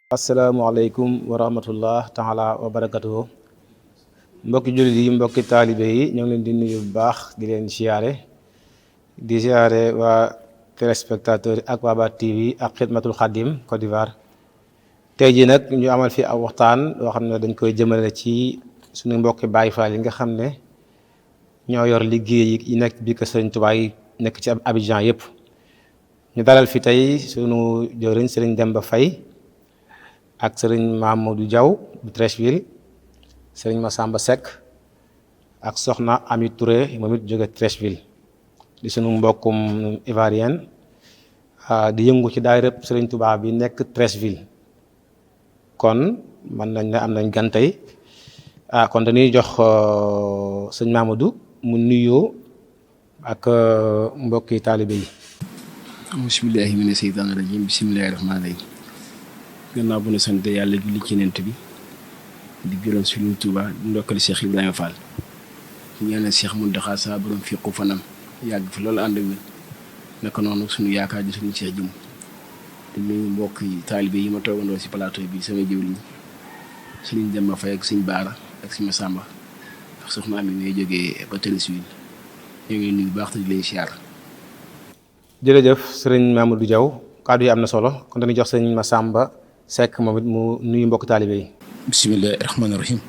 asalaamaaleykum wa rahmatullah taala wa barakatuhu mbokki jullit yi mbokki taalibe yi ñoo ngi leen di nuyu bu baax di leen siyaare waa téléspectateurs yi ak waa Ba TV ak xidmatul xadim Côte d'Ivoire. tey jii nag ñu amal fi aw waxtaan yoo xam ne dañ koy jëmale ci suñu mbokki Baay Faal yi nga xam ne ñoo yor liggéey yi nekk bi ko Sëriñ Tuubaa yi nekk ci Abidjan yëpp. ñu dalal fi tey sunu jëwriñ Sëriñ Demba Faye ak sëriñ Mamadou Diaw bu Treichville, sëriñ Massamba Seck ak soxna Ami Touré moom it jóge Treichville di sunu mbokkum ivoirien di yëngu ci daayira sëriñ Touba bi nekk Treichville. kon mën nañ ne am nañ gan tey kon dañuy jox sëñ Mamadou mu nuyoo ak mbokki taalibe yi. bismillahi mina seytaani rajim bismillahi rahmaani rahim. gannaaw bu ne sant yàlla julli ci nent bi di gërëm Sëriñ Tuubaa di ndokkali Cheikh Ibrahima Fall ñaanal Cheikh Mountakha saa borom fiqu fanam yàgg fi loolu ànd ak wér naka noonu suñu yaakaar di suñu Cheikh jëm di nuyu mbokk yi taalibe yi ma toogandoo si plateau bi sama jëwriñ Sëriñ Demba Faye ak Sëriñ Baara ak Sëriñ Massamba ak soxna Ami ngay jógee ba Treichville ñoo ngi nuyu baax te di leen siyaar. jërëjëf sëriñ Mamadou Diaw kàddu yi am na solo kon dañuy jox sëriñ Massamba Seck moom it mu nuyu mbokk taalibe yi. bisimillahi rahmaani rahim.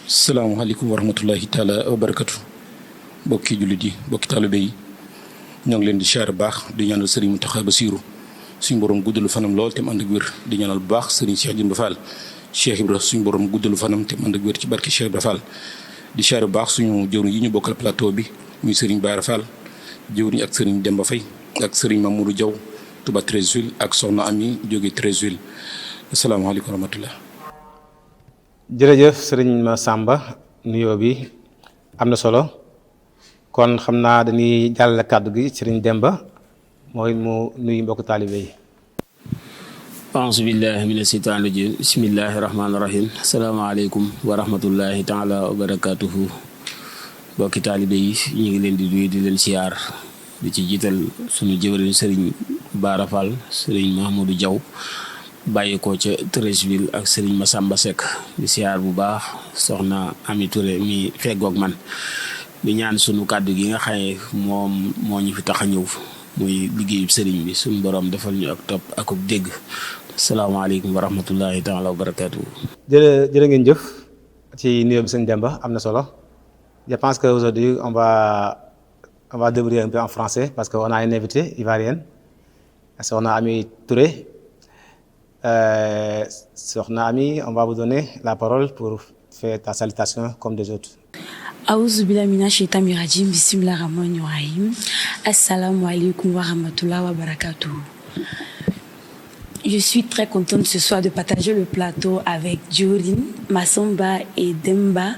salaamaaleykum wa rahmatullahi taala wa barakatu. mbokki jullit yi mbokki taalibe yi ñoo ngi leen di siyaar baax di ñaanal sëriñ Mountakha Bassirou suñu borom guddalu fanam lool te mu ànd ak wér di ñaanal bu baax sëriñ Cheikh Jëmb Fall Cheikh Ibra suñu borom guddalu fanam te mu ànd ak wér ci barke Cheikh Ibra Fall. di siyaar bu baax suñu jëwriñ yi ñu bokkal plateau bi muy sëriñ Baara Fall jëwriñ ak sëriñ Demba Faye ak sëriñ Mamadou Diaw Touba Treichville ak soxna Ami jóge Treichville. asalaamaaleykum wa rahmatullah. jërëjëf sëriñ Massamba nuyoo bi am na solo kon xam naa dañuy jàllale kàddu gi sëriñ Demba mooy mu nuyu mbokk taalibe yi. auzu billahi mina seytaani rajim bismillahi rahmaani rahim asalaamaaleykum wa rahmatullahi taala wa barakatuhu mbokki taalibe yi ñu ngi leen di nuyu di leen siyaar di ci jiital suñu jëwriñ sëriñ Baara Fall sëriñ Mahamadou Diaw bàyyi ko ca Treichville ak sëriñ Massamba Seck di siyaar bu baax soxna Ami Touré mi feggoog man di ñaan sunu kàddu gi nga xaye moom moo ñu fi tax a ñëw muy liggéeyu sëriñ bi suñu borom defal ñu ak topp akub dégg. asalaamaaleykum wa rahmatullahi taala wa barakaatu. jërë ngeen jëf ci nuyoo bi sëñ Demba am na solo je pense que aujourd'hui on va débrouiller un peu en français parce que on a une invitée ivoirienne soxna Ami Touré. Sokhna Ami, on va vous donner la parole pour faire ta salutation comme des autres. Aouzu billahi minash shaitani rajim, bismillahir rahmanir rahim. Assalamu alaikum wa rahmatullahi wa barakatuh. Je suis très contente ce soir de partager le plateau avec Djorin, Massamba et Demba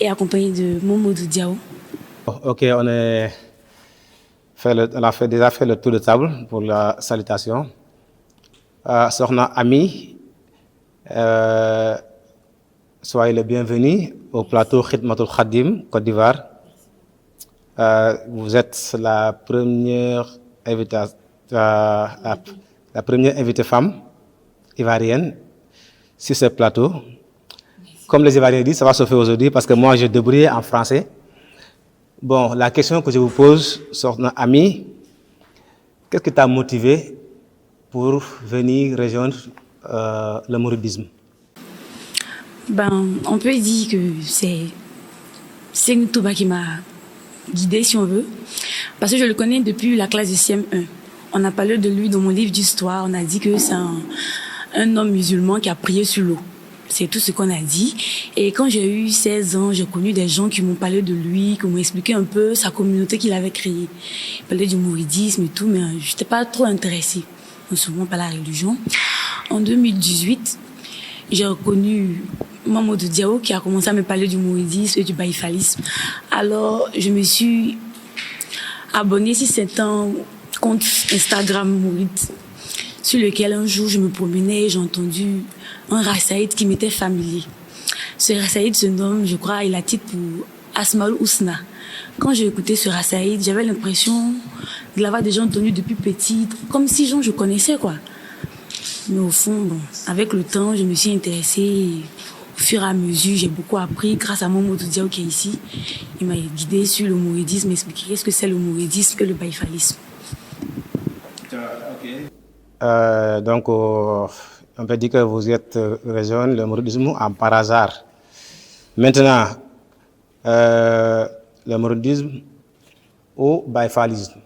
et accompagné de Mamadou Diaw. Ok, on a déjà fait le tour de table pour la salutation. Sokhna Ami, soyez le bienvenu au plateau Khidmatul Khadim Côte d'Ivoire. Vous êtes la première invitée femme ivoirienne sur ce plateau. Comme les Ivoiriens disent, ça va se faire aujourd'hui parce que moi je débrouille en français. Bon, la question que je vous pose, Sokhna Ami, qu'est-ce qui t'a motivé pour venir rejoindre le mouridisme? On peut dire que c'est Sëriñ Touba qui m'a guidée, si on veut, parce que je le connais depuis la classe de CM1. On a parlé de lui dans mon livre d'histoire, on a dit que c'est un homme musulman qui a prié sur l'eau. C'est tout ce qu'on a dit. Et quand j'ai eu 16 ans, j'ai connu des gens qui m'ont parlé de lui, qui m'ont expliqué un peu sa communauté qu'il avait créée. Ils parlaient du mouridisme et tout, mais je n'étais pas trop intéressée. Souvent par la religion. En 2018, j'ai reconnu Mamadou Diaw qui a commencé à me parler du mouridisme et du baïfalisme. Alors, je me suis abonnée sur certains comptes Instagram mouride sur lequel un jour je me promenais et j'ai entendu un Rassaïd qui m'était familier. Ce Rassaïd se nomme, je crois, il a titre pour Asmaul Husna. Quand j'ai écouté ce Rassaïd, j'avais l'impression de l'avoir déjà entendu depuis petite, comme si je connaissais quoi. Mais au fond, bon, avec le temps, je me suis intéressée. Au fur et à mesure, j'ai beaucoup appris grâce à Momo Diaw qui est ici. Il m'a guidée sur le mouridisme, expliqué qu'est-ce que c'est le mouridisme et le baïfalisme. Donc, on peut dire que vous êtes rejoint le mouridisme par hasard. Maintenant, le mouridisme au baïfalisme.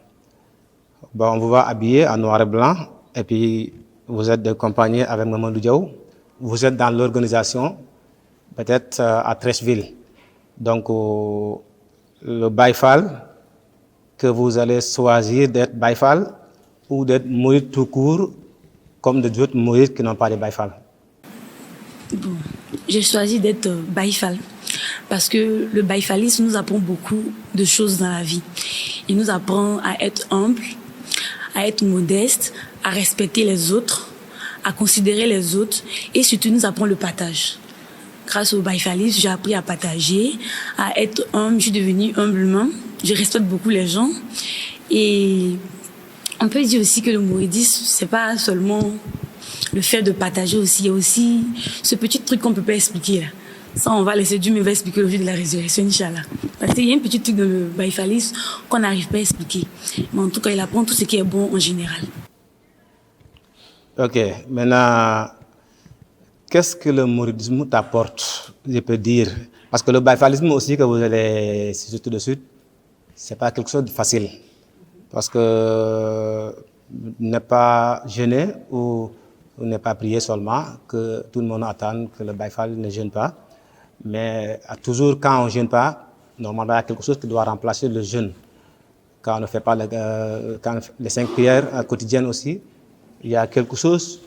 Bon, on vous va habiller en noir et blanc et puis vous êtes de compagnie avec Mamadou Diaw. Vous êtes dans l'organisation, peut-être à Treichville. Donc, le baïfal, que vous allez choisir d'être baïfal ou d'être mouride tout court, comme d'autres mourides qui n'ont pas de baïfal. Bon, j'ai choisi d'être baïfal parce que le baïfalisme nous apprend beaucoup de choses dans la vie. Il nous apprend à être humble, à être modeste, à respecter les autres, à considérer les autres et surtout nous apprend le partage. Grâce au baïfalisme, j'ai appris à partager, à être humble, je suis devenue humblement, je respecte beaucoup les gens et on peut dire aussi que le mouridisme, c'est pas seulement le fait de partager aussi, il y a aussi ce petit truc qu'on peut pas expliquer là. Ça, on va laisser Dieu me va expliquer le jour de la résurrection, Inch'Allah. Parce qu'il y a un petit truc dans le baïfalisme qu'on n'arrive pas à expliquer. Mais en tout cas, il apprend tout ce qui est bon en général. Ok, maintenant, qu'est-ce que le mouridisme t'apporte, je peux dire? Parce que le baïfalisme aussi, que vous allez citer tout de suite, c'est pas quelque chose de facile. Parce que ne pas jeûner ou ne pas prier seulement, que tout le monde attend que le baïfal ne jeûne pas. Mais toujours quand on ne jeûne pas, normalement il y a quelque chose qui doit remplacer le jeûne. Quand on ne fait pas les 5 prières quotidiennes aussi, il y a quelque chose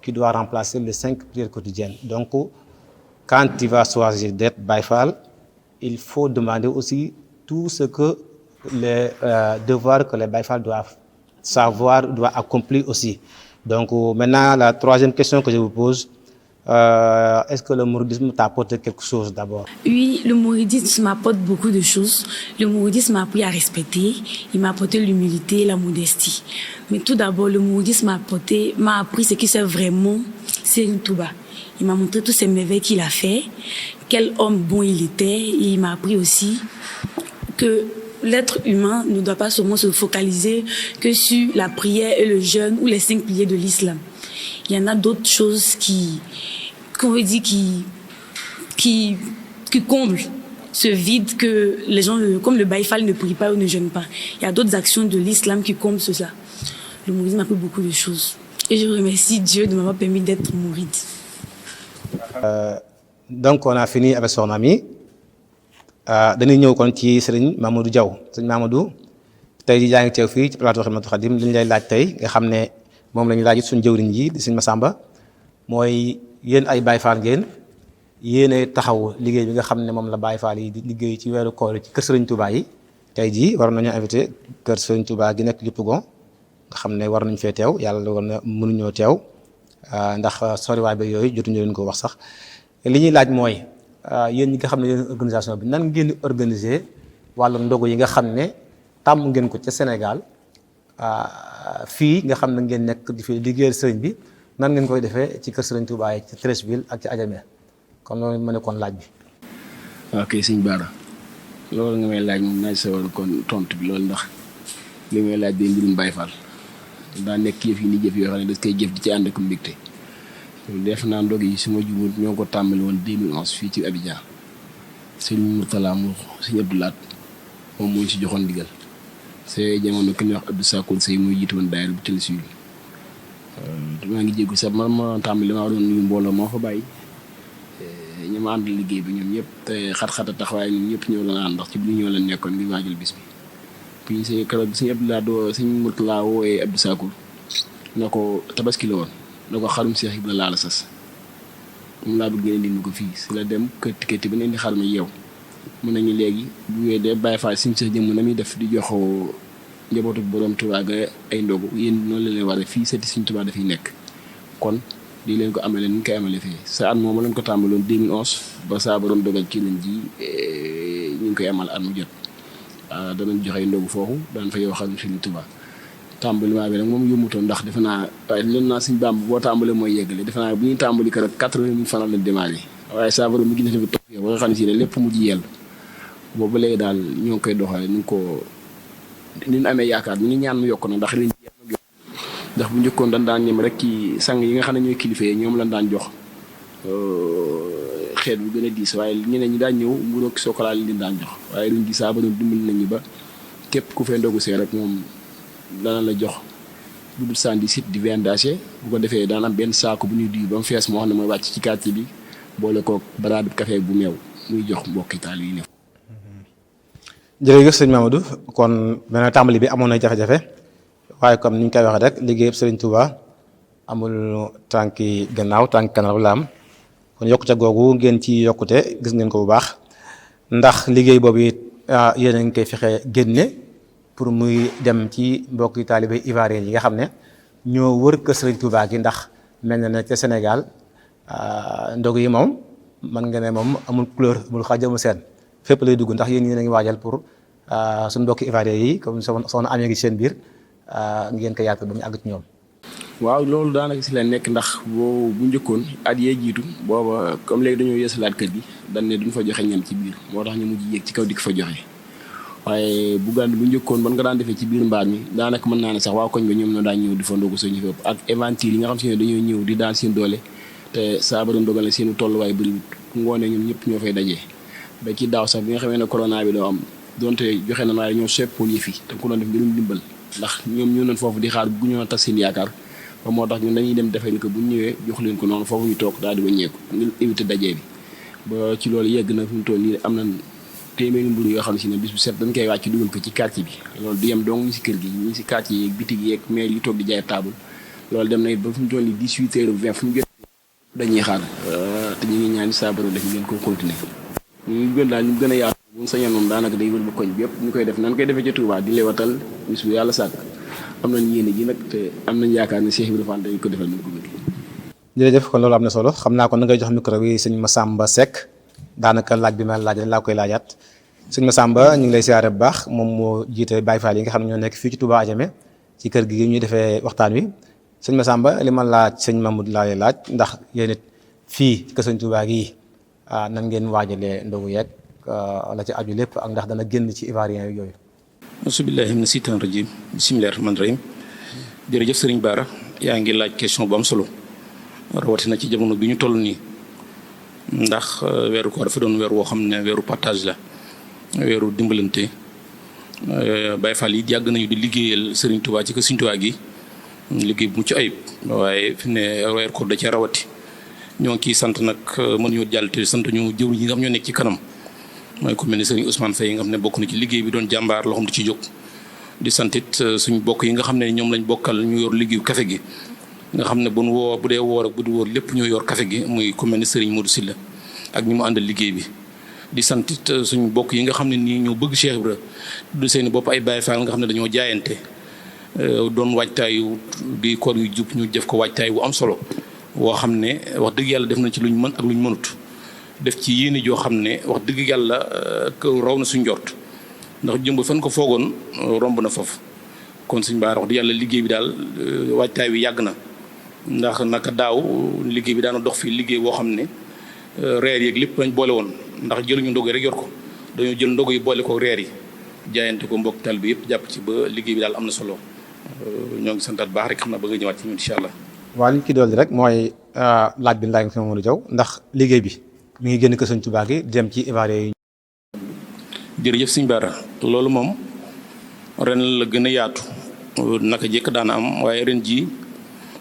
qui doit remplacer les 5 prières quotidiennes. Donc, quand tu vas choisir d'être baïfal, il faut demander aussi tout ce que les devoirs que les baïfals doivent savoir, doivent accomplir aussi. Donc, maintenant, la troisième question que je vous pose, est-ce que le mouridisme t'apporte quelque chose d'abord? Oui, le mouridisme m'apporte beaucoup de choses. Le mouridisme m'a appris à respecter, il m'a apporté l'humilité et la modestie. Mais tout d'abord, le mouridisme m'a appris ce que c'est vraiment Serigne Touba. Il m'a montré tous ces merveilles qu'il a fait, quel homme bon il était, et il m'a appris aussi que l'être humain ne doit pas seulement se focaliser que sur la prière et le jeûne ou les 5 piliers de l'islam. Il y en a d'autres choses qu'on veut dire qui comblent ce vide que les gens, comme le baïfal, ne prie pas ou ne jeûne pas. Il y a d'autres actions de l'islam qui comblent cela. Le mouridisme a fait beaucoup de choses. Et je remercie Dieu de m'avoir permis d'être mouride. Donc, on a fini avec son ami. dañuy ñëw kon ci Serigne Mamadou Diaw Serigne Mamadou tey jii yaa ngi teew fii ci plateau Khidmatul Khadim li ñu lay laaj tey nga xam ne moom la ñu laaj suñu jëwriñ ji di Serigne Massamba mooy yéen ay Baye Fall ngeen yéenay taxaw liggéey bi nga xam ne moom la Baye Fall yi di liggéey ci weeru koor ci kër Serigne Touba yi tey jii war nañu invité kër Serigne Touba gi nekk Diourougon nga xam ne war nañu fee teew yàlla dogal na mënuñoo teew ndax soriwaay ba yooyu jotuñu leen ko wax sax li ñuy laaj mooy yéen ñi nga xam ne yéen organisation bi nan ngeen di organiser wàllu ndogu yi nga xam ne tàmm ngeen ko ca Sénégal fii nga xam ne ngeen nekk di fi liggéeyal sëriñ bi nan ngeen koy defee ci kër Sëriñ Touba yi ci Treichville ak ci Adjamé kon loolu ma ne kon laaj bi. ok sëñ Bara loolu nga may laaj moom naaj sa wàllu kon tontu bi loolu ndax li may laaj day mbirum Baye Fall daa nekk yëf yi ni jëf yoo xam ne das koy jëf di ci ànd ak mbégte. def naa ndog yi su ma jubul ñoo ko tàmbali woon 2011 fii ci Abidjan sëñ Mourtala mu sëñ Abdou Laat moom moo ñu si joxoon digal c'est jamono ki ñuy wax Abdou Sakoul Sey muy jiite woon daayira bu tëli suy maa ngi jéggu sax man ma tàmbali maa doon nuyu mbooloo moo fa bàyyi ñu ma àndal liggéey bi ñoom ñëpp te xat-xat a tax waaye ñun ñëpp ñoo doon ànd ndax ci biir ñoo leen nekkoon ngir waajal bis bi puis c'est keroog bi sëñ Abdou Laat doo sëñ Mourtala wooyee Abdou Sakoul na ko tabaski la woon da ko xarum Cheikh Ibra laa la sas moom laa bëgg ngeen indi ko fii si la dem kër bi ne indi xarum yeew mun nañu léegi bu wee dee Baye Fall suñu Cheikh jëmm na muy def di jox njabootu borom Touba ga ay ndogu yéen noonu la leen war a fii seeti suñu Touba dafay nekk kon di leen ko amale ni ñu koy amale fii sa at moom lañ ko tàmbaloon 2011 ba saa borom dogal ci lañ ji ñu ngi koy amal at mu jot danañ joxe ndogu foofu daan fa yow xarum Serigne Touba tàmbaliment bi nag moom yëmutoon ndax defe naa waaye leen naa suñ Bàmba boo tàmbalee mooy yeggale defe naa bu ñuy tàmbali kër 80 000 francs lañ démarré waaye saa borom mi gis na fi toog ba nga xam ne si ne lépp mujj yell boobu ba léegi daal ñoo ngi koy doxale ni ñu amee yaakaar ñu ngi ñaan mu yokk nag ndax ren ndax bu njëkkoon dañ daan ñem rek ci sang yi nga xam ne ñooy kilifa yi ñoom lañ daan jox xeet bu gën a diis waaye ñeneen ñi daan ñëw mu doog sokolaa li leen daan jox waaye ren gi saa borom dimbali nañu ba képp ku fay ndogu see rek moom dana la jox lu dul sandi site di viandage bu ko defee daan am benn saako bu ñuy duy ba mu fees moo xam ne mooy wàcc ci quartier bi boole koog baraadu café bu meew muy jox mbokki taal yi ne. jërëjëf sëñ Mamadou kon beneen tàmbali bi amoon na jafe-jafe waaye comme ni ñu koy waxee rek liggéey Sëriñ Touba amul tànki gannaaw tànki kanam la am kon yokkute googu ngeen ci yokkute gis ngeen ko bu baax ndax liggéey boobu it yéen a ngi koy fexe génne pour muy dem ci mbokki taalibe ivoirien yi nga xam ne ñoo wër kër Sëriñ Touba gi ndax mel na ne ca Sénégal ndog yi moom mën nga ne moom amul couleur amul xaaj amul seen fépp lay dugg ndax yéen ñi a ngi waajal pour suñu mbokki ivoirien yi comme soxna amee ngi seen biir ngeen ko yaatal ba mu àgg ci ñoom. waaw loolu daanaka si la nekk ndax bu njëkkoon at yee jiitu booba comme léegi dañoo yeesalaat kër gi dañ ne duñ fa joxe ñam ci biir moo tax ñu mujj yéeg ci kaw di ko fa joxe waaye bu njëkkoon ban nga daan defee ci biir mbaar mi daanaka mën naa ne sax waa koñ ba ñoom ñoo daan ñëw di fa ndogu suñu fépp ak aventure yi nga xam si ne dañoo ñëw di daan seen doole te saa ba doon dogal ne seenu tolluwaay bëriwut ngoonee ñoom ñëpp ñoo fay dajee ba ci daaw sax bi nga xamee ne corona bi doo am donte joxe na waaye ñoo seppoon yëf yi te ku doon def mbirum dimbal ndax ñoom ñoo doon foofu di xaar bu ñoo tas seen yaakaar ba moo tax ñun dañuy dem defee ni que bu ñu ñëwee jox leen ko noonu foofu ñu toog daal di wàññeeku ngir éviter dajee bi ba ci loolu yegg na fi mu toll nii am na téeméeri mburu yoo xam ne si ne bis bu set dañ koy wàcc dugal ko ci quartier bi loolu du yem donc ñi si kër gi ñi si quartier yeeg bitig yeeg maire yi toog di jaay table loolu dem na it ba fi mu toll nii 18h20 fu mu jot dañuy xaar te ñu ngi ñaan saa borom def ngeen ko continuer ñu gën daal ñu gën a yaatu bu ñu sañoon moom daanaka day wër ba koñ bi yëpp ñu koy def nan koy defee ca Touba di lewatal bis bu yàlla sàkk am nañ yéene ji nag te am nañ yaakaar ne Cheikh Ibrahima dañ ko defal ñu ko bëgg. jërëjëf kon loolu am na solo xam naa kon na ngay jox micro bi sëñ Massamba Seck daanaka laaj bi ma laaj laa koy laajaat sëñ Massamba ñu ngi lay siyaare bu baax moom moo jiite Baye Fall yi nga xam ne ñoo nekk fii ci Touba Adjamé ci kër gi ñuy defee waxtaan wi sëñ Massamba li ma laaj sëñ Mamadou laa lay laaj ndax yéen it fii kër sëñ Touba gii nan ngeen waajalee ndogu yeeg la ci aju lépp ak ndax dana génn ci ivoirien yooyu. asubillahi mina seytaan rajim bismillahi rahmaani rahim jërëjëf sëriñ Bara yaa ngi laaj question bu am solo rawatina ci jamono bi ñu toll nii ndax weeru koor dafa doon weer woo xam ne weeru partage la weeru dimbalante Baye Fall yi yàgg nañu di liggéeyal sëriñ Touba ci kër sëriñ Touba gi liggéey bu mucc ayib waaye fi ne weeru koor da cee rawati ñoo ngi ciy sant nag mënuñoo jàll te sant ñu jëw ñi nga xam ñoo nekk ci kanam mooy ku mel ni sëriñ Ousmane Faye nga xam ne bokk na ci liggéey bi doon jàmbaar loo xam du ci jóg di santit suñ bokk yi nga xam ne ñoom lañ bokkal ñu yor liggéeyu café gi nga xam ne bu dee woor ak bu du wóor lépp ñoo yor café gi muy ku mel ni sëriñ Modou Sylla ak ñi mu àndal liggéey bi di santit suñ bokk yi nga xam ne nii ñoo bëgg Cheikh Ibra du seeni bopp ay Baye Fall nga xam ne dañoo jaayante doon waajtaayu di koor yu jub ñu def ko waajtaay bu am solo woo xam ne wax dëgg yàlla def nañ ci luñ mën ak luñ mënut def ci yéene joo xam ne wax dëgg yàlla raw na suñ njort ndax jëmb fan ko foogoon romb na foofu kon suñ Bara wax dëgg yàlla liggéey bi daal waajtaay bi yàgg na ndax naka daaw liggéey bi daana dox fii liggéey boo xam ne reer yeeg lépp lañ boole woon ndax jëluñu ndogu yi rek yor ko dañoo jël ndogu yi boole ko reer yi jaayante ko mbokk tal bi yëpp jàpp ci ba liggéey bi daal am na solo ñoo ngi santaat baax rek xam naa bëgg a ñëwaat ci ñun incha allah. waaw li ñu ci dolli rek mooy laaj bi laaj nga fi Mamadou Diaw ndax liggéey bi mi ngi génn kër sëñ Touba gi dem ci ivoirien yi. jërëjëf sëñ Bara loolu moom ren la gën a yaatu naka jekk daana am waaye ren jii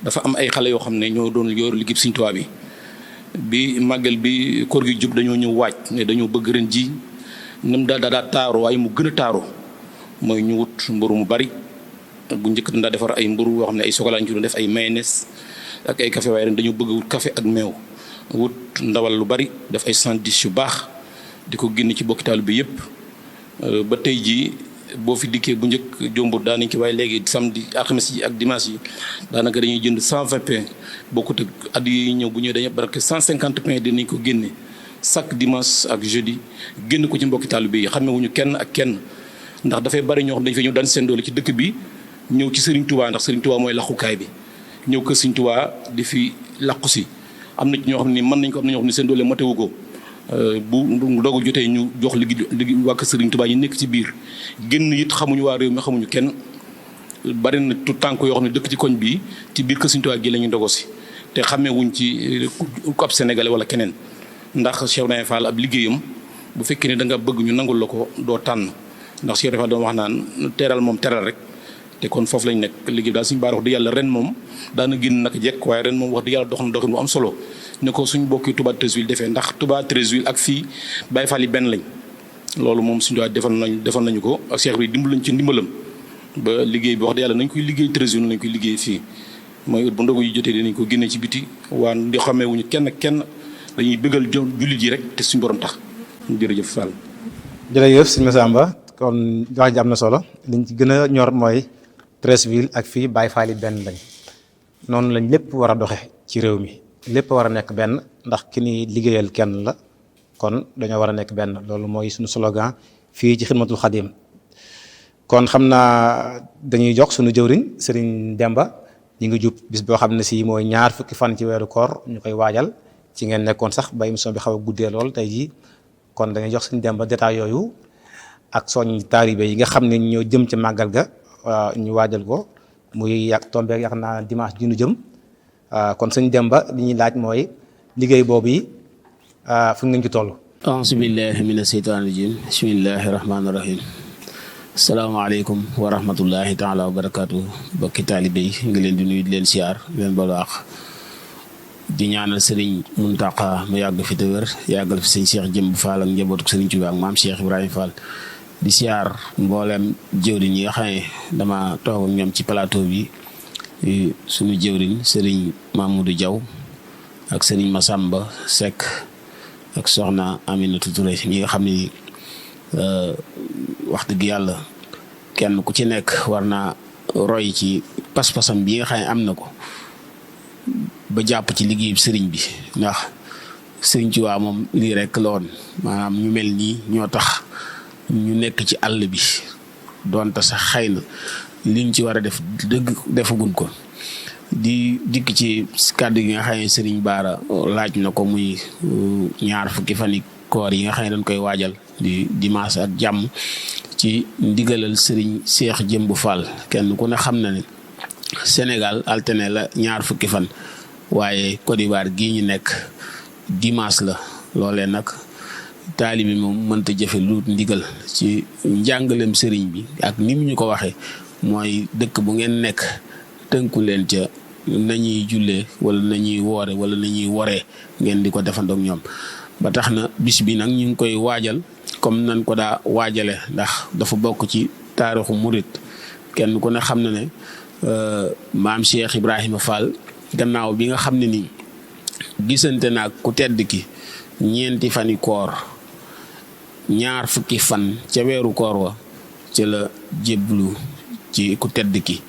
dafa am ay xale yoo xam ne ñoo doon yor liggéey sëñ Touba bi màggal bi koor gi jub dañoo ñëw waaj ne dañoo bëgg ren ji ni mu daa taaro waaye mu gën a taaro mooy ñu wut mburu mu bari bu njëkk dañ daa defar ay mburu yoo xam ne ay chocolat ñu ci doon def ay mayonnaise ak ay café waaye ren dañoo bëgg wut café ak meew wut ndawal lu bari def ay sandwich yu baax di ko génn ci bokkitaal bi yëpp ba tey jii boo fi dikkee bu njëkk jombur daa nañ ci waaye léegi samedi alxames yi ak dimanche yi daanaka dañuy jënd 120 pain bokkut ak at yi ñëw bu ñëwee dañuy barke 150 pain dinañ ko génne chaque dimanche ak jeudi génn ko ci mbokki taalibe yi xamee wuñu kenn ak kenn ndax dafay bari ñoo xam dañu fay ñëw daan seen doole ci dëkk bi ñëw ci Serigne Touba ndax Serigne Touba mooy laqukaay bi ñëw kër Serigne Touba di fi laqu si am na ci ñoo xam ne mën nañ ko am na ñoo xam ne seen doole matewu ko bu dogu jotee ñu jox liggéey waa kër Serigne Touba yi nekk ci biir génn it xamuñu waa réew mi xamuñu kenn bari na tout tànk yoo xam ne dëkk ci koñ bi ci biir kër Serigne Touba gi la ñu dogo si te xamee wuñ ci ku ab sénégalais wala keneen ndax Cheikh Ibrahima Fall ab liggéeyam bu fekkee ne da nga bëgg ñu nangul la ko doo tànn ndax Cheikh Ibrahima Fall doon wax naan teral moom teral rek te kon foofu lañ nekk liggéey daal suñu baar wax di yàlla ren moom daana génn nag jekk waaye ren moom wax di yàlla dox na doxin bu am solo ne ko suñu bokki Touba Treichville defee ndax Touba Treichville ak fii Baye Fall yi benn lañ loolu moom suñu doon defal nañu ko ak Cheikh bi dimbal lañ ci ndimbalam ba liggéey bi wax di yàlla nañ koy liggéey Treichville nañ koy liggéey fii mooy bu ndogu yi jotee dinañ ko génne ci biti waa di xamee wuñu kenn dañuy bëggal jullit yi rek te suñu borom tax jërëjëf Fall. jërëjëf sëñ Massamba kon wax ji am na solo liñ ci gën a ñor mooy Treichville ak fii Baye Fall yi benn lañ noonu lañ lépp war a doxe ci réew mi lépp war a nekk benn ndax ki ni liggéeyal kenn la kon dañoo war a nekk benn loolu mooy suñu slogan fii ci Xidmatul Xadim kon xam naa dañuy jox suñu jëwriñ Serigne Demba ñi ngi jub bis boo xam ne si mooy 2 fukki fan ci weeru koor ñu koy waajal ci ngeen nekkoon sax ba émission bi xaw a guddee lool tey jii kon dañuy jox Serigne Demba détail yooyu ak soñ taalibe yi nga xam ne ñoo jëm ci màggal ga ñu waajal ko muy tombeek yaakaar naa dimanche ji nu jëm kon sëñ Demba li ñuy laaj mooy liggéey boobu yi fu ngeen ci toll. auzu billahi mina seytaani rajim bismillahi rahmaani rahim asalaamaaleykum wa rahmatullahi taala wa barakaatu bokki taalibe yi ngi leen di nuyu di leen siyaar leen balaax di ñaanal sëriñ Muntaqa mu yàgg fi te wér yàggal fi sëñ Cheikh Jëmb Fall ak njabootu sëriñ Tuubaa ak maam Cheikh Ibrahima Fall di siyaar mboolem jëwriñ yi nga xam ne dama toog ak ñoom ci plateau bi suñu jëwriñ sëriñ Mamadou Diaw ak sëriñ Massamba Seck ak soxna Aminata Touré ñi nga xam ne wax dëgg yàlla kenn ku ci nekk war naa roy ci pas-pasam bi nga xam ne am na ko ba jàpp ci liggéeyu sëriñ bi ndax sëriñ ci waa moom lii rek la woon maanaam ñu mel nii ñoo tax ñu nekk ci àll bi doonte sax xëy na liñ ci war a def dëgg defagun ko di dikk ci kàddu gi nga xam ne sëriñ Baara laaj na ko muy 2 fukki fani koor yi nga xam ne dañ koy waajal di dimanche ak jàmm ci ndigalal sëriñ Cheikh Jëmb Fall kenn ku ne xam na ne Sénégal alterné la 2 fukki fan waaye Côte d'Ivoire gii ñu nekk dimanche la loolee nag taalibi moom mënta jëfe lu ndigal ci njàngalem sëriñ bi ak ni mu ñu ko waxee mooy dëkk bu ngeen nekk tënku leen ca nañuy jullee wala nañuy woore wala nañuy woree ngeen di ko defandoog ñoom ba tax na bis bi nag ñu ngi koy waajal comme nañ ko daa waajale ndax dafa bokk ci taarixu murit kenn ku ne xam na ne maam Cheikh Ibrahima Fall gannaaw bi nga xam ne nii gisante naag ku tedd ki 4 fani koor 2 fukki fan ca weeru koor wa ca la jéblu ci ku tedd ki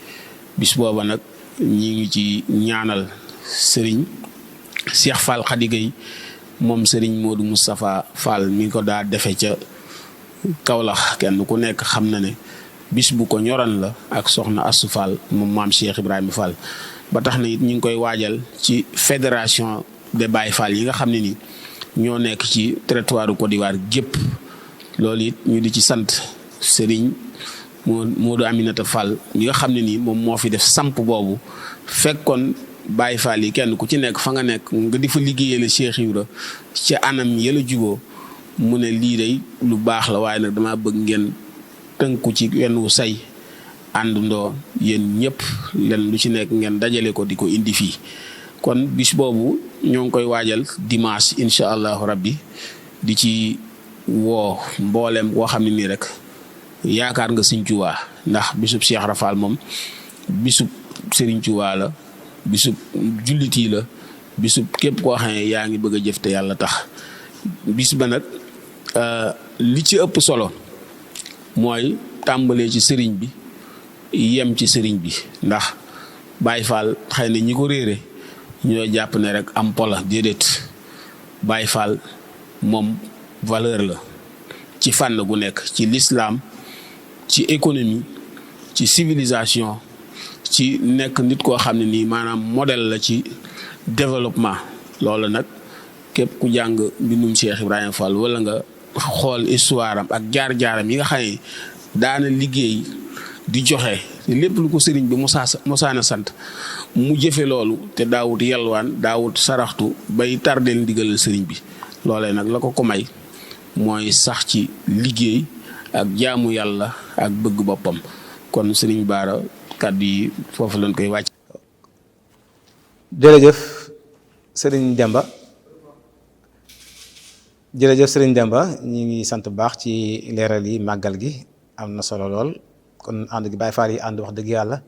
bis booba nag ñi ngi ci ñaanal sëriñ Cheikh Fall Xadigay moom sëriñ Modou Moustapha Fall mi ko daa defe ca Kaolack kenn ku nekk xam na ne bis bu ko ñoran la ak soxna Assou Fall moom maam Cheikh Ibrahima Fall ba tax na it ñu ngi koy waajal ci fédération des Baye Fall yi nga xam ne ni ñoo nekk ci territoire Côte d'Ivoire gépp loolu it ñu di ci sant sëriñ Modou Aminata Fall mi nga xam ne nii moom moo fi def samp boobu fekkoon Baye Fall yi kenn ku ci nekk fa nga nekk nga di fa liggéeyale Cheikh Ibra ci anam yëla juboo mu ne lii day lu baax la waaye nag dama bëgg ngeen tënku ci wenn wu say àndandoo yéen ñëpp len lu ci nekk ngeen dajale ko di ko indi fii kon bis boobu ñoo ngi koy waajal dimanche incha allahu rabbi di ci woo mboolem koo xam ne nii rek yaakaar nga Sëriñ Tuubaa ndax bisub Cheikh Rafal moom bisub Sëriñ Tuubaa la bisub jullit yi la bisub képp koo xam ne yaa ngi bëgg a jëf te yàlla tax bis ba nag li ci ëpp solo mooy tàmbalee ci sëriñ bi yem ci sëriñ bi ndax Baye Fall xëy na ñi ko réere ñoo jàpp ne rek am pola déedéet Baye Fall moom valeur la ci fànn gu nekk ci l'islam ci économie ci civilisation ci nekk nit koo xam ne nii maanaam modèle la ci développement. loolu nag képp ku jàng mbindum Cheikh Ibrahima Fall wala nga xool histoire am ak jaar-jaaram yi nga xam ne daana liggéey di joxe lépp lu ko sëriñ bi mosaana sant mu jëfe loolu te daawut yalwaan daawut saraxtu bay tardeel ndigalal sëriñ bi. loolee nag la ko may mooy sax ci liggéey ak jaamu yàlla ak bëgg boppam. kon sëriñ Bara kàddu yi foofu lañ koy wàcc. jërëjëf sëriñ Demba ñi ngi sant bu baax ci leeral yi màggal gi am na solo lool. kon ànd gi Baye Fall yi ànd wax dëgg yàlla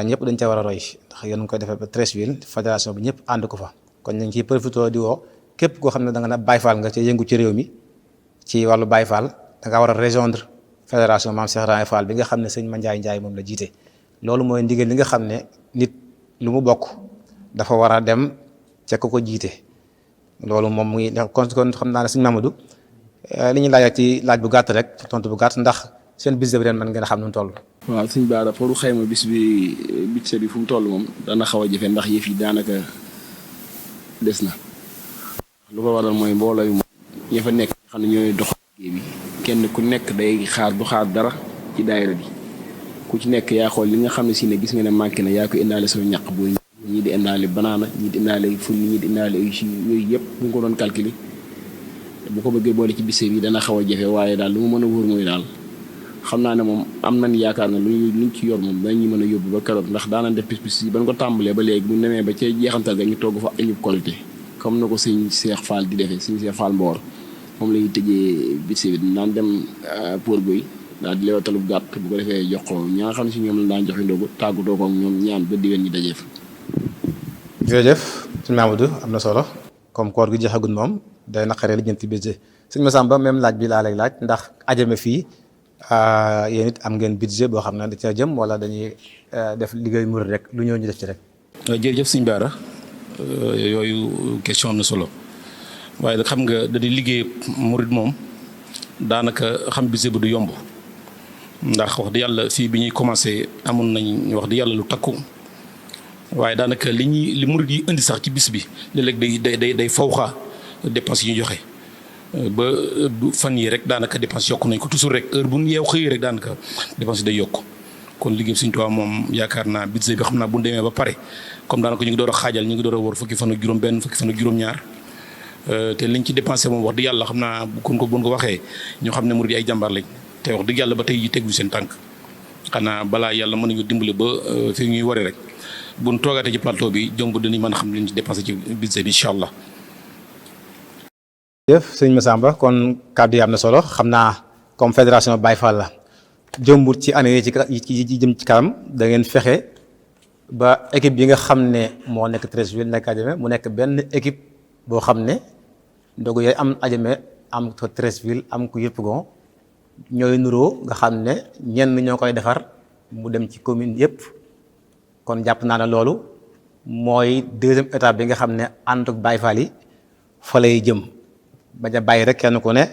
ñëpp dañ ca war a roy ndax yéen koy defee ba Treichville fédération bi ñëpp ànd ko fa. kon ñu ngi ciy profité di woo képp koo xam ne da nga na Baye Fall nga ca yëngu ci réew mi ci wàllu Baye Fall da nga war a rejoindre fédération Mame Cheikh Ibrahima Fall bi nga xam ne sëñ Mandiaye Ndiaye moom la jiite. loolu mooy ndigal li nga xam ne nit lu mu bokk dafa war a dem ca ko jiite. loolu moom muy kon xam naa ne sëñ Mamadou li ñu laaj ci laaj bu gàtt rek tontu bu gàtt ndax seen budget bi ren mën ngeen a xam nu mu toll. waaw sëñ Bara pour xayma budget bi fu mu toll moom dana xaw a jafe ndax yëf yi daanaka des na. lu ko waral mooy mbooloo yi moom ña fa nekk xam ne ñooy dox liggéey bi kenn ku nekk day xaar du xaar dara ci daayira bi ku ci nekk yaa xool li nga xam ne si ne gis nga ne manqué na yaa ko indaale sa ñaq bu ñii di indaale banaana ñii di indaale ful ñii di indaale ay si yooyu yëpp bu nga ko doon calculer bu ko bëggee boole ci budget bi dana xaw a jafe waaye daal lu mu mën a wóor mooy daal xam naa ne moom am nañ yaakaar ne luñ ci yor moom dañuy mën a yóbbu ba keroog ndax daanañ def pis yi ba ñu ko tàmbalee ba léegi bu ñu demee ba ca jeexantal ga ñu togg fa añub qualité comme na ko sëñ Cheikh Fall di defee sëñ Cheikh Fall Mboor moom la ñuy tëjee budget bi naan dem pour boy daal di leewatalub gàtt bu ko defee jox ko ñi nga xam ne si ñoom la daan joxe ndogu tàggatoo ko ñoom ñaan ba diwén ñi dajee fa. jërëjëf sëñ Mamadou am na solo comme koor gi jeexagul moom day naqaree lijjanti budget sëñ Massamba même laaj bi laa lay laaj ndax ajame fii yéen it am ngeen budget boo xam ne da ca jëm wala dañuy def liggéey murid rek lu ñëw ñu def ci rek. jërëjëf sëñ Bara yooyu question am na solo waaye nag xam nga da di liggéey murid moom daanaka xam budget bu du yomb ndax wax di yàlla fii bi ñuy commencé amoon nañ wax di yàlla lu takku waaye daanaka li murid yi indi sax ci bis bi léeg-léeg day fawxa dépense yi ñu joxe. ba fan yi rek daanaka dépense yokk nañ ko toujours rek heure bu ñu yeew xëy rek daanaka dépense day yokk kon liggéey Sëriñ Tuubaa moom yaakaar naa budget bi xam naa bu ñu demee ba pare comme daanaka ñu ngi door a xaajal ñu ngi door a wër fukki fan ak juróom-benn fukki fan ak juróom-ñaar te liñ ci dépensé moom wax dëgg yàlla xam naa bu ko waxee ñu xam ne murid yi ay jàmbaar lañ te wax dëgg yàlla ba tey yi tegu seen tànk xanaa balaa yàlla mën nañu dimbali ba fi ñuy waree rek bu ñu toogaatee ci plateau bi jomb dinañ mën a xam liñ ci dépensé ci budget bi incha allah. jëf sëñ Massamba kon kàddu yi am na solo xam naa comme fédération Baye Fall la jëmbut ci année yi jëm ci kanam da ngeen fexe ba équipe bi nga xam ne moo nekk Treichville nekk Adjamé mu nekk benn équipe boo xam ne ndogu yooyu am Adjamé am ko Treichville am ko Yopougon ñooy nuroo nga xam ne ñenn ñoo koy defar mu dem ci commune yëpp kon jàpp naa ne loolu mooy deuxième étape bi nga xam ne ànd ak Baye Fall yi fa lay jëm. bañ a bàyyi rek kenn ku ne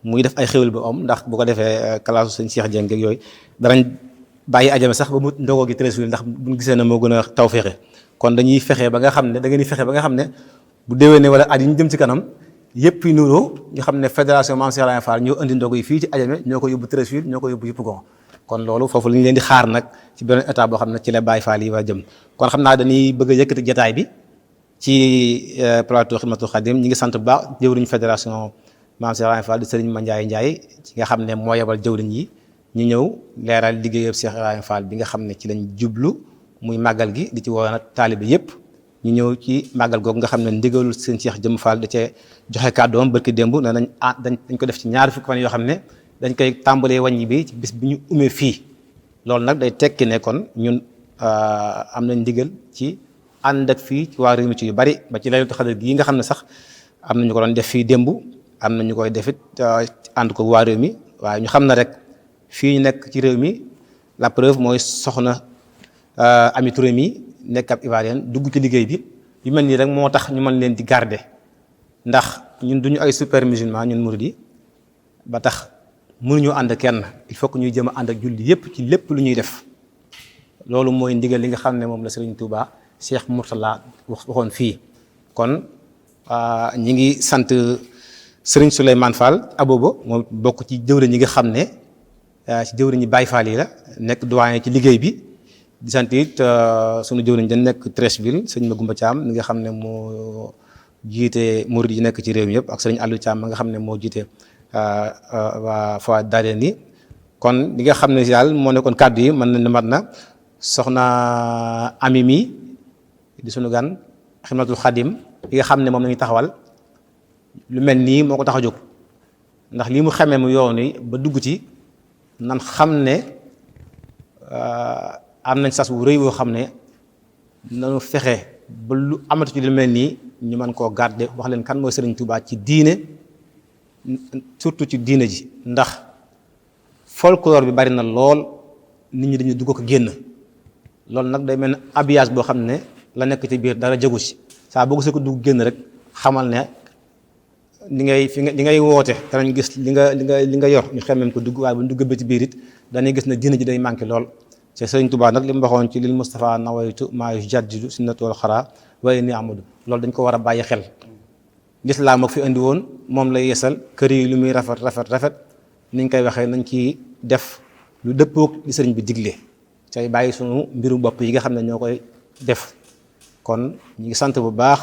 muy def ay xéwal ba om ndax bu ko defee kalaasu sëñ Cheikh Dieng ak yooyu danañ bàyyi Adjamé sax ba mu ndogoo gi Treichville ndax buñ gisee ne moo gën a taw fexe kon dañuy fexe ba nga xam ne da ngeen di fexe ba nga xam ne bu déwénee wala at yi ñu jëm ci kanam yëpp yi nuroo ñu xam ne fédération Mame Cheikh Ibrahima Fall ñoo indi ndogu yi fii ci Adjamé ñoo ko yóbbu Treichville ñoo ko yóbbu Yopougon kon loolu foofu la ñu leen di xaar nag ci beneen état boo xam ne ci la Baye Fall yi waa jëm kon xam naa dañuy bëgg a yëkkati jotaay bi ci plateau Xidmatul Xadim ñi ngi sant bu baax jëwriñu fédération Mame Cheikh Ibrahima Fall di Serigne Mandiaye Ndiaye ci nga xam ne moo yebal jëwriñ yi ñu ñëw leeral liggéeyam Cheikh Ibrahima Fall bi nga xam ne ci lañ jublu muy màggal gi di ci woo nag taalibe yëpp ñu ñëw ci màggal googu nga xam ne ndigalul seen Cheikh Jëm Fall da cee joxe kàddoom barki démb ne nañ dañ ko def ci ñaari fukki fan yoo xam ne dañ koy tàmbalee wàññi bi ci bis bi ñu umee fii loolu nag day tekki ne kon ñun am nañ ndigal ci ànd ak fii ci waa réew mi ci yu bari ba ci Laylatul Qadr gi nga xam ne sax am na ñu ko doon def fii démb am na ñu koy defit ànd ko waa réew mi waaye ñu xam na rek fii ñu nekk ci réew mi la preuve mooy soxna Ami Touré mi nekk ab Ivoirienne dugg ci liggéey bi yu mel nii rek moo tax ñu mën leen di garder ndax ñun duñu ay super musulman ñun murid yi ba tax mënuñu ànd kenn il faut que ñuy jëm a ànd ak julli yépp ci lépp lu ñuy def loolu mooy ndigal li nga xam ne moom la Serigne Touba Cheikh Mourtala waxoon fii. kon ñi ngi sant Serigne Souleymane Fall Abobo moom bokk ci jëwriñ ñi nga xam ne ci jëwriñ ñi Baye Fall yi la nekk doyen ci liggéey bi di sant it sunu jëwriñ dañ nekk Treichville sëñ Magoumba Thiam mi nga xam ne moo jiite murid yi nekk ci réew mi yëpp ak sëriñ Aliou Thiam mi nga xam ne moo jiite waa Fawade Darayni kon li nga xam ne daal moo nekkoon kàddu yi mën na ne mat na soxna Ami mi di sunu gan Xidmatul Xadim li nga xam ne moom la ñuy taxawal lu mel nii moo ko tax a jóg ndax lii mu xamee mu yoon wi ba dugg ci nan xam ne am nañ sas wu rëy woo xam ne nanu fexe ba lu amatu ci lu mel nii ñu mën koo garder wax leen kan mooy Serigne Touba ci diine surtout ci diine ji ndax folklore bi bari na lool nit ñi dañuy dugg ko génn loolu nag day mel ne habillage boo xam ne la nekk ci biir dara jegu ci saa boo gisee ko dugg génn rek xamal ne li ngay woote danañ gis li nga yor ñu xemmem ko dugg waaye bu ñu dugg ba ci biir it dañuy gis ne diine ji day manqué lool. te Serigne Touba nag li mu waxoon ci lil Moustapha nawaytu maa yujaddidu sunnata wal xara waaye ni amadu loolu dañ ko war a bàyyi xel. lislaam ak fi indi woon moom lay yeesal kër yi lu muy rafet niñ koy waxee nañ ci def lu dëppoog li sëriñ bi digle tey bàyyi sunu mbiru bopp yi nga xam ne ñoo koy def kon ñu ngi sant bu baax.